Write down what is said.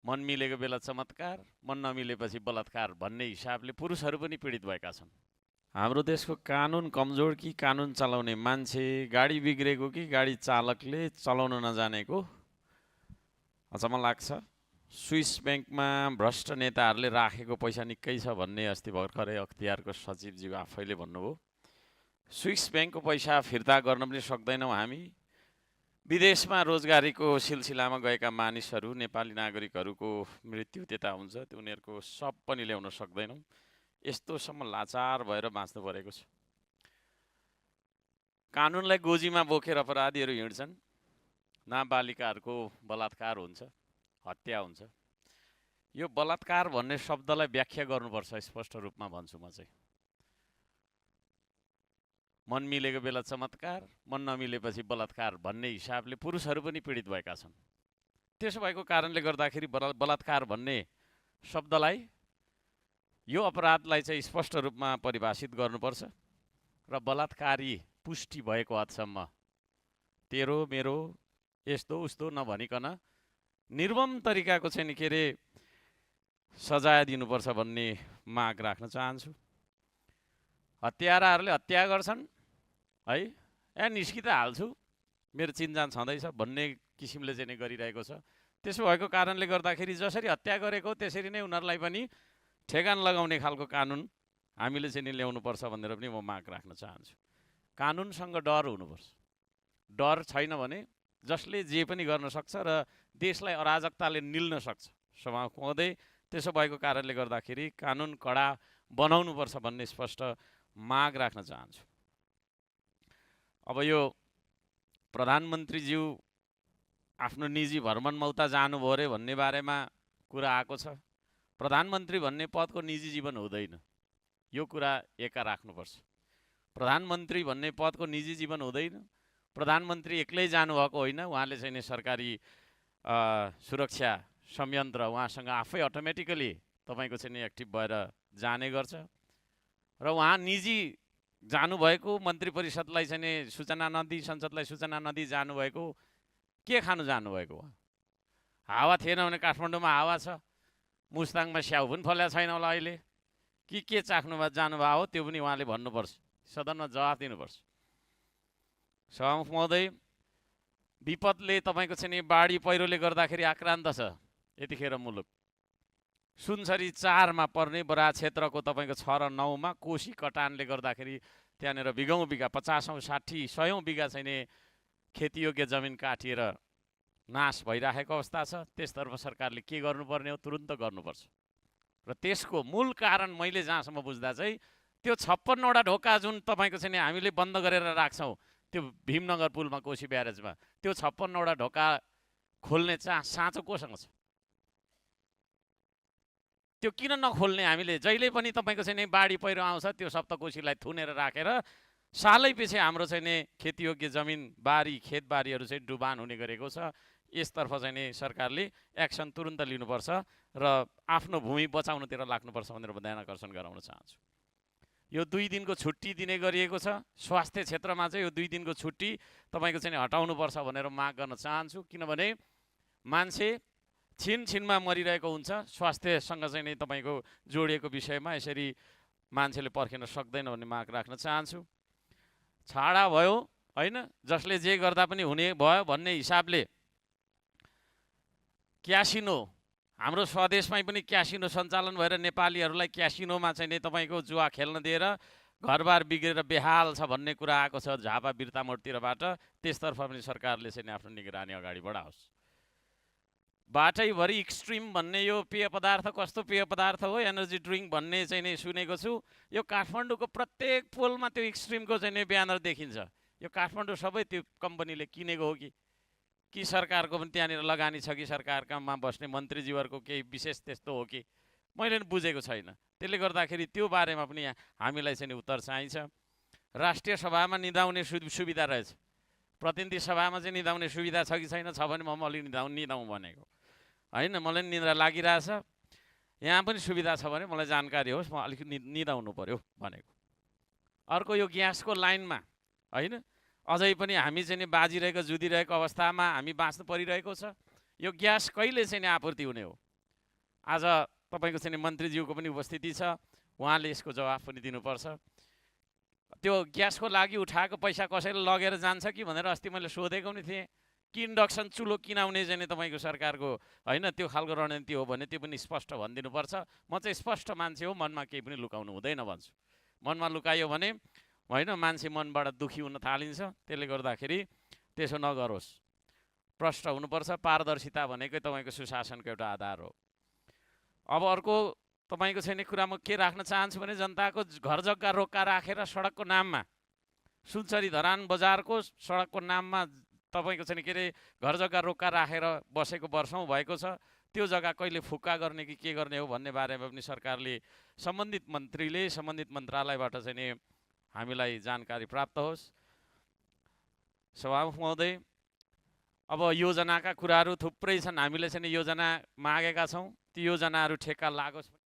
मन मिलेको बेला चमत्कार, मन नमिलेपछि बलात्कार भन्ने हिसाबले पुरुषहरू पनि पीडित भएका छन्। हाम्रो देशको कानुन कमजोर कि कानुन चलाउने मान्छे, गाडी बिग्रेको कि गाडी चालकले चलाउन नजानेको? अचम्म लाग्छ। स्विस ब्याङ्कमा भ्रष्ट नेताहरूले राखेको पैसा निकै छ भन्ने अस्ति भर्खरै अख्तियारको सचिवज्यू आफैले भन्नुभयो। स्विस ब्याङ्कको पैसा फिर्ता गर्न पनि सक्दैनौँ हामी। विदेशमा रोजगारीको सिलसिलामा गएका मानिसहरू, नेपाली नागरिकहरूको मृत्यु त्यता हुन्छ, त्यो उनीहरूको सब पनि ल्याउन सक्दैनौँ। यस्तोसम्म लाचार भएर बाँच्नु परेको छ। कानुनलाई गोजीमा बोकेर अपराधीहरू हिँड्छन्। नाबालिकाहरूको बलात्कार हुन्छ, हत्या हुन्छ। यो बलात्कार भन्ने शब्दलाई व्याख्या गर्नुपर्छ, स्पष्ट रूपमा भन्छु म चाहिँ। मन मिलेको बेला चमत्कार, मन नमिलेपछि बलात्कार भन्ने हिसाबले पुरुषहरू पनि पीडित भएका छन्। त्यसो भएको कारणले गर्दाखेरि बलात्कार भन्ने शब्दलाई, यो अपराधलाई चाहिँ स्पष्ट रूपमा परिभाषित गर्नुपर्छ र बलात्कारी पुष्टि भएको हदसम्म तेरो मेरो यस्तो उस्तो नभनिकन निर्मम तरिकाको चाहिँ के अरे सजाय दिनुपर्छ भन्ने माग राख्न चाहन्छु। हत्याराहरूले हत्या गर्छन् है, निस्कि त हाल्छु, मेरो चिनजान छँदैछ भन्ने किसिमले चाहिँ गरिरहेको छ। त्यसो भएको कारणले गर्दाखेरि जसरी हत्या गरेको त्यसरी नै उनीहरूलाई पनि ठेगान लगाउने खालको कानुन हामीले चाहिँ ल्याउनुपर्छ भनेर पनि म माग राख्न चाहन्छु। कानुनसँग डर हुनुपर्छ। डर छैन भने जसले जे पनि गर्न सक्छ र देशलाई अराजकताले निल्न सक्छ। समाज महोदय, त्यसो भएको कारणले गर्दाखेरि कानुन कडा बनाउनुपर्छ भन्ने स्पष्ट माग राख्न चाहन्छु। अब यो प्रधानमन्त्रीज्यू आफ्नो निजी भ्रमणमा उता जानुभयो अरे भन्ने बारेमा कुरा आएको छ। प्रधानमन्त्री भन्ने पदको निजी जीवन हुँदैन, यो कुरा एका राख्नुपर्छ। प्रधानमन्त्री भन्ने पदको निजी जीवन हुँदैन। प्रधानमन्त्री एक्लै जानुभएको होइन, उहाँले चाहिँ नि सरकारी सुरक्षा संयन्त्र उहाँसँग आफै अटोमेटिकली तपाईँको चाहिँ नि एक्टिभ भएर जाने गर्छ र उहाँ निजी जानुभएको, मन्त्री परिषदलाई चाहिँ नि सूचना नदिई, संसदलाई सूचना नदिई जानुभएको, के खानु जानुभएको? हावा थिएन भने काठमाडौँमा हावा छ, मुस्ताङमा स्याउ पनि फल्या छैन होला अहिले, के चाख्नु जानुभएको हो त्यो पनि उहाँले भन्नुपर्छ, सदनमा जवाफ दिनुपर्छ। सभामुख महोदय, विपदले तपाईँको चाहिँ नि बाढी पहिरोले गर्दाखेरि आक्रान्त छ यतिखेर मुलुक। सुनसरी 4 मा पर्ने बराह क्षेत्रको तपाईँको 6 र 9 मा कोशी कटानले गर्दाखेरि त्यहाँनिर बिघौँ बिघा 50औं 60 100औं बिघा चाहिँ नि खेतीयोग्य जमिन काटिएर नाश भइरहेको अवस्था छ। त्यसतर्फ सरकारले के गर्नुपर्ने हो? तुरुन्त गर्नुपर्छ। र त्यसको मूल कारण मैले जहाँसम्म बुझ्दा चाहिँ त्यो 56वटा ढोका जुन तपाईँको चाहिँ नि हामीले बन्द गरेर राख्छौँ त्यो भीमनगर पुलमा, कोशी ब्यारेजमा, त्यो 56वटा ढोका खोल्ने साँचो कोसँग छ? त्यो किन नखोल्ने? हामीले जहिले पनि तपाईँको चाहिँ नि बाढी पहिरो आउँछ त्यो सप्तकोशीलाई थुनेर राखेर सालै पछि हाम्रो चाहिँ नि खेतीयोग्य जमिन, बारी, खेतबारीहरू चाहिँ डुबान हुने गरेको छ। यसतर्फ चाहिँ नि सरकारले एक्सन तुरुन्त लिनुपर्छ र आफ्नो भूमि बचाउनतिर लाग्नुपर्छ भनेर ध्यान आकर्षण गराउन चाहन्छु। यो 2 दिनको छुट्टी दिने गरिएको छ। स्वास्थ्य क्षेत्रमा चाहिँ यो 2 दिनको छुट्टी तपाईँको चाहिँ हटाउनुपर्छ भनेर माग गर्न चाहन्छु। किनभने मान्छे छिनमा मरिरहेको हुन्छ, स्वास्थ्यसँग चाहिँ नि तपाईँको जोडिएको विषयमा यसरी मान्छेले पर्खिन सक्दैन भन्ने माग राख्न चाहन्छु। छाडा भयो होइन, जसले जे गर्दा पनि हुने भयो भन्ने हिसाबले क्यासिनो, हाम्रो स्वदेशमै पनि क्यासिनो सञ्चालन भएर नेपालीहरूलाई क्यासिनोमा चाहिँ नि तपाईँको जुवा खेल्न दिएर घरबार बिग्रेर बेहाल छ भन्ने कुरा आएको छ झापा बिर्ता मोडतिरबाट। त्यसतर्फ पनि सरकारले चाहिँ आफ्नो निगरानी अगाडि बढाओस्। बाटैभरि एक्सट्रिम भन्ने यो पेय पदार्थ कस्तो पेय पदार्थ हो? एनर्जी ड्रिङ्क भन्ने चाहिँ नि सुनेको छु। यो काठमाडौँको प्रत्येक पोलमा त्यो एक्सट्रिमको चाहिँ नि ब्यानर देखिन्छ। यो काठमाडौँ सबै त्यो कम्पनीले किनेको हो कि सरकारको पनि त्यहाँनिर लगानी छ कि सरकारकामा बस्ने मन्त्रीज्यूहरूको केही विशेष त्यस्तो हो कि मैले बुझेको छैन। त्यसले गर्दाखेरि त्यो बारेमा पनि हामीलाई चाहिँ उत्तर चाहिन्छ। राष्ट्रिय सभामा निदाउने सुविधा रहेछ, प्रतिनिधि सभामा चाहिँ निदाउने सुविधा छ कि छैन? छ भने म अलि निदाउँ भनेको होइन, मलाई निद्रा लागिरहेछ। यहाँ पनि सुविधा छ भने मलाई जानकारी होस्, म अलिक निदाउनु पर्यो भनेको। अर्को यो ग्यासको लाइनमा होइन, अझै पनि हामी चाहिँ बाजिरहेको जुधिरहेको अवस्थामा हामी बाँच्नु परिरहेको छ। यो ग्यास कहिले चाहिँ आपूर्ति हुने हो? आज तपाईँको चाहिँ मन्त्रीज्यूको पनि उपस्थिति छ, उहाँले यसको जवाफ पनि दिनुपर्छ। त्यो ग्यासको लागि उठाएको पैसा कसैले लगेर जान्छ कि भनेर अस्ति मैले सोधेको पनि थिएँ कि इन्डक्सन चुलो किनाउने चाहिँ तपाईँको सरकारको होइन त्यो खालको रणनीति हो भने त्यो पनि स्पष्ट भनिदिनुपर्छ। म चाहिँ स्पष्ट मान्छे हो, मनमा केही पनि लुकाउनु हुँदैन भन्छु। मनमा लुकायो भने होइन मान्छे मनबाट दुखी हुन थालिन्छ, त्यसले गर्दाखेरि त्यसो नगरोस्। प्रष्ट हुनुपर्छ। पारदर्शिता भनेकै तपाईँको सुशासनको एउटा आधार हो। अब अर्को तपाईँको छैन कुरा म के राख्न चाहन्छु भने जनताको घर जग्गा रोक्का राखेर सडकको नाममा सुनसरी धरान बजारको सडकको नाममा तपाईँको चाहिँ के अरे घर जग्गा रोक्का राखेर बसेको वर्षौँ भएको छ। त्यो जग्गा कहिले फुक्का गर्ने कि के गर्ने हो भन्ने बारेमा पनि सरकारले सम्बन्धित मन्त्रीले सम्बन्धित मन्त्रालयबाट चाहिँ नि हामीलाई जानकारी प्राप्त होस्। सभामुख महोदय, अब योजनाका कुराहरू थुप्रै छन्, हामीले चाहिँ योजना मागेका छौँ, ती योजनाहरू ठेक्का लागोस्।